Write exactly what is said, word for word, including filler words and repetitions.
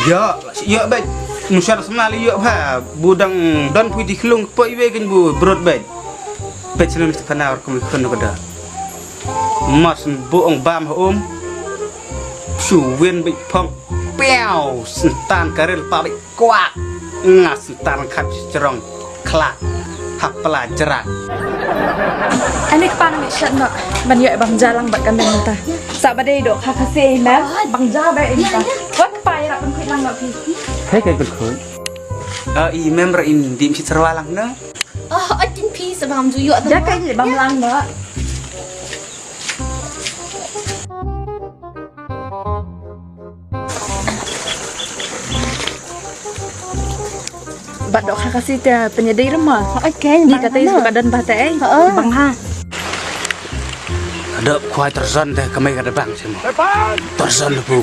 Ïoh, ïoh bad. Mushar semna li ïoh ha. Bu dang don phi di khlung po iwe gen bu brot bad. Bad shlem mesti panawar kum khun ka da. Mas bu ong bam ha um. Shu win bad phong. Piao, sentan karil pa bad kwak. Nga sentan khat jerong. Khlak. Hapla jerak. Ani kpang ni shat no. Ban ïoh bang jalang bad kandang ta. Sa ba dei dok ha Khasi na. Bang ja ba in ta. Wat pa ïa ban khuid lang no phi. Kai kai ban khuid. Ah, i member in dim shi serwalang na. Oh, atin phi sa bang ju ïoh. Ja kai ni bang lang no. Bad dok ha Khasi te penyedai rumah. Okay, ni kata is ka dan bate ai. Bang ha. Ada kuai terzon deh kemai kada bang simo. Terzon bu.